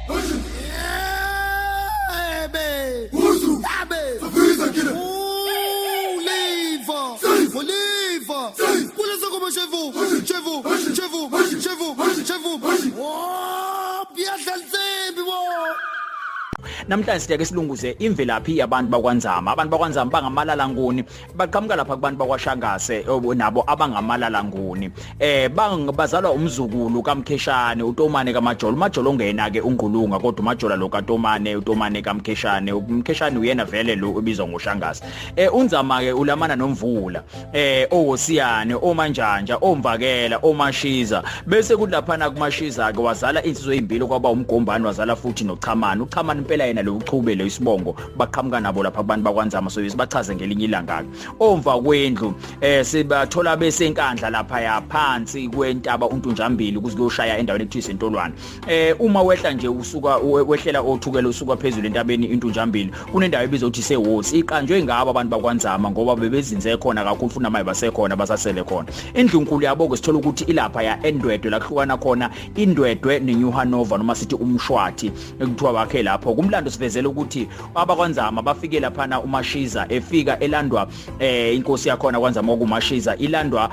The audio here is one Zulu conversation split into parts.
Ebe. Abe. Oliva. Oliva. Kulesa kuma shevu. Shevu. Shevu. Shevu. Shevu. Oh, biyadla insimbi bo. Namhlanje siyake silunguze imvelaphi yabantu bakwaNzama. Abantu bakwaNzama bangamalala nguni, baqhamuka lapha kubantu bakwaShangase nabo abangamalala nguni. Bazalwa umzukulu kaMkheshane uTomane kaMajola. uMajola ongena ke uNgqulunga, kodwa uMajola lo kaTomane, uTomane kaMkheshane. UMkheshane uyena vele lo obizwa ngoShangase. UNzama ke ulamana noMvula, oWosiyane, oManjanja, oMvakela, oMashiza. Bese kuthi laphana kuMashiza ke wazala insizwe ezimbili, kwaba uMgombane, wazala futhi noChamane. UChamane impela yena lo uchube lo isibongo, baqhamuka nabo lapha kubantu bakwaNzama, so sibachaze ngelinye ilanga ke. Omva kwendlu sibathola besenkandla lapha ya phansi kwentaba uNtunjambili kuze kuyoshaya endaweni ekuthiwa iSentolwane. Uma wehla nje usuka wehlela othukela usuka phezulu entabeni iNtunjambili, kunendawo ebizwa ukuthi iseWosi, iqanjwe ngabo abantu bakwaNzama ngoba bebezinze khona kakhulu futhi namanje basekhona, basasele khona. Indlunkulu yabo ke sithola ukuthi ilapha ya eNdwedwe, la kuhlukana khona iNdwedwe neNew Hanover, noma sithi uMshwathi, ekuthiwa bakhe lapho. Kumlando sivezela ukuthi abakwaNzama bafike laphana uMashiza efika elandwa inkosi yakhona kwaNzama okuMashiza, ilandwa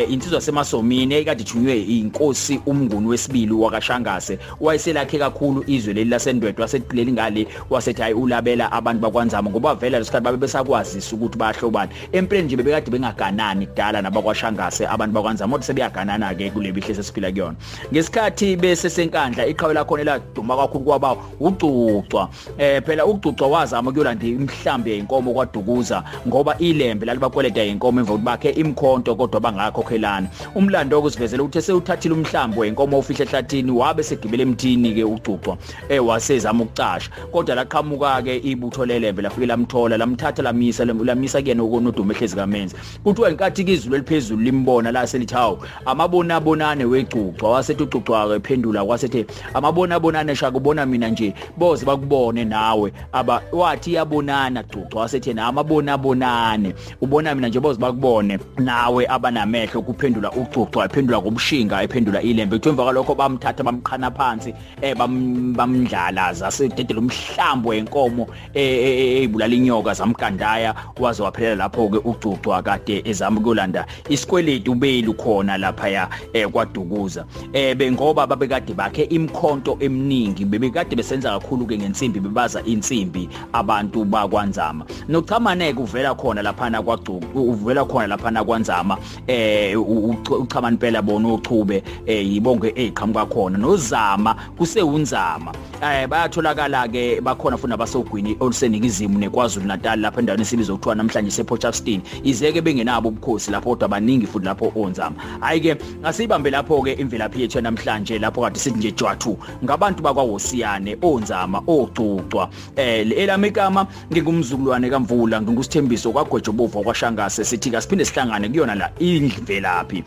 insizwa semasomini ekade ithunywe inkosi uMnguni wesibili wakaShangase. Wayeselakhe kakhulu izwe leli laseNdwedwe, wasekuleli ngale, wasethi hayi ulabela abantu bakwaNzama ngoba vele lesikhathi babe besakwazisa ukuthi bayahlobana. Empeleni nje bebekade bengaganani kudala nabakwaShangase abantu bakwaNzama, kodwa sebeyaganana ke kule bihle sesiphila kuyona. Ngesikhathi bese senkandla iqhawe lakhona eladuma kakhulu kwaba uGcucwa. Phela uGcucwa wazama ukuyolanda imhlambi yenkomo kwaDukuza ngoba ilembe lalibakweleta inkomo emva kokuthi bakhe imkhonto kodwa bangakhokhelana. Umlando okusivezela ukuthi esewuthathile umhlambi wenkomo ofihle ehlathini, wabe segibele emthini ke uGcucwa, wasezama ukucasha, kodwa laqhamuka ke ibutho lelembe lafike lamthola, lamthatha, lamisa kuyena uNodumo ehlezi kamenzi. Kuthiwa inkathi izulu eliphezulu limbona la selithi hawu amabona bonane weGcucwa, wasethi uGcucwa ke phendula wasethi amabona bonane shaka ubona mina nje boze bakubone nawe aba, wathi iyabonana Gcucwa, wasethi yena amabona bonane ubona mina nje boze bakubone nawe abanamehlo, kuphendula uGcucwa ephendula ngobushinga ephendula ilembe. Kuthiwa emva kwalokho bamthatha bamqhana phansi, bamdlala zasededela umhlambo wenkomo eyibulala inyoka zamgandaya, waze waphelela lapho ke uGcucwa kade ezama ukuyolanda isikweletu ubelu khona lapha ya kwaDukuza. Bengoba babekade bakhe imkhonto eminingi, bebekade besenza kakhulu ke ngensimbi, bebaza insimbi abantu bakwaNzama. NoChamane uvela khona laphana kwaGcucu, uvela khona laphana kwaNzama, uChamane impela bona uchube, yibonke eziqhamuka khona. NoZama kusewunzama, bayatholakala ke bakhona futhi nabasogwini oluseningizimu neKwaZulu Natal lapha endaweni esibizwa kuthiwa namhlanje sePort Shepstone, izeke bengenabo ubukhosi lapho kodwa baningi futhi lapho onzama. Hayi ke asibambe lapho ke imvelaphi yethu namhlanje, lapho kade sithi nje jwathu ngabantu bakwaWosiyane, onzama, oGcucwa. Elami igama ngingumzukulwane kaMvula, ngingusithembiso kwaGwejobovu kwaShangase. Sithi kasiphinde sihlangane kuyona la imvelaphi.